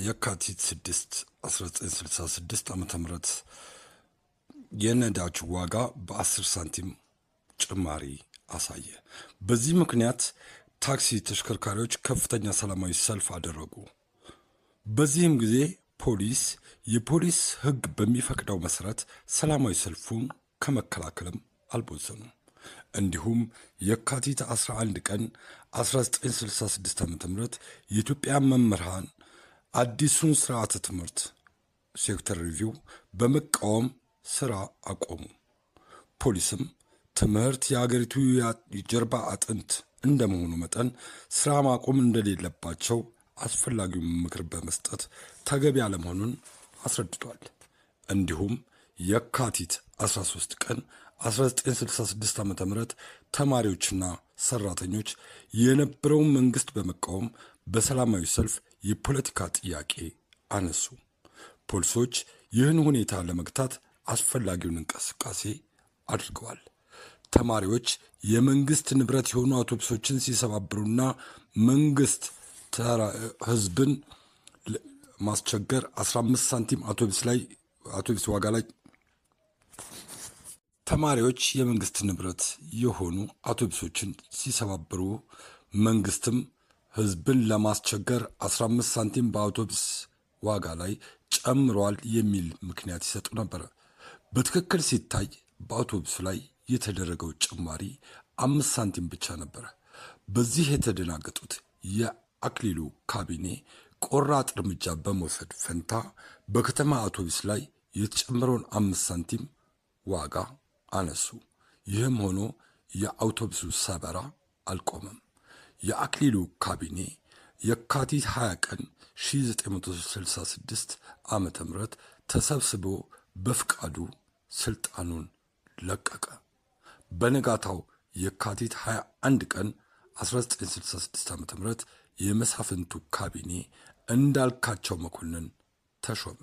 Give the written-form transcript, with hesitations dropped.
የካቲት 6 1966 ዓ ም የነዳጅ ዋጋ በ10 ሳንቲም ጭማሪ አሳየ። በዚህ ምክንያት ታክሲ ተሽከርካሪዎች ከፍተኛ ሰላማዊ ሰልፍ አደረጉ። በዚህም ጊዜ ፖሊስ የፖሊስ ሕግ በሚፈቅደው መሰረት ሰላማዊ ሰልፉን ከመከላከልም አልቦዘኑም። እንዲሁም የካቲት 11 ቀን 1966 ዓ ም የኢትዮጵያ መምህራን አዲሱን ስርዓተ ትምህርት sector review በመቃወም ስራ አቆሙ። ፖሊስም ትምህርት የአገሪቱ የጀርባ አጥንት እንደመሆኑ መጠን ስራ ማቆም እንደሌለባቸው አስፈላጊውን ምክር በመስጠት ተገቢ አለመሆኑን አስረድቷል። እንዲሁም የካቲት 13 ቀን 1966 ዓ ም ተማሪዎችና ሰራተኞች የነበረውን መንግስት በመቃወም በሰላማዊ ሰልፍ የፖለቲካ ጥያቄ አነሱ። ፖሊሶች ይህን ሁኔታ ለመግታት አስፈላጊውን እንቅስቃሴ አድርገዋል። ተማሪዎች የመንግስት ንብረት የሆኑ አውቶቡሶችን ሲሰባብሩና መንግስት ህዝብን ማስቸገር 15 ሳንቲም አውቶቡስ ላይ አውቶቡስ ዋጋ ላይ ተማሪዎች የመንግስት ንብረት የሆኑ አውቶቡሶችን ሲሰባብሩ መንግስትም ህዝብን ለማስቸገር 15 ሳንቲም በአውቶቡስ ዋጋ ላይ ጨምሯል የሚል ምክንያት ይሰጡ ነበር። በትክክል ሲታይ በአውቶቡሱ ላይ የተደረገው ጭማሪ 5 ሳንቲም ብቻ ነበረ። በዚህ የተደናገጡት የአክሊሉ ካቢኔ ቆራጥ እርምጃ በመውሰድ ፈንታ በከተማ አውቶቡስ ላይ የተጨመረውን 5 ሳንቲም ዋጋ አነሱ። ይህም ሆኖ የአውቶቡሱ ሰበራ አልቆመም። የአክሊሉ ካቢኔ የካቲት 20 ቀን 1966 ዓ ም ተሰብስቦ በፍቃዱ ስልጣኑን ለቀቀ። በነጋታው የካቲት 21 ቀን 1966 ዓ ም የመሳፍንቱ ካቢኔ እንዳልካቸው መኮንን ተሾመ።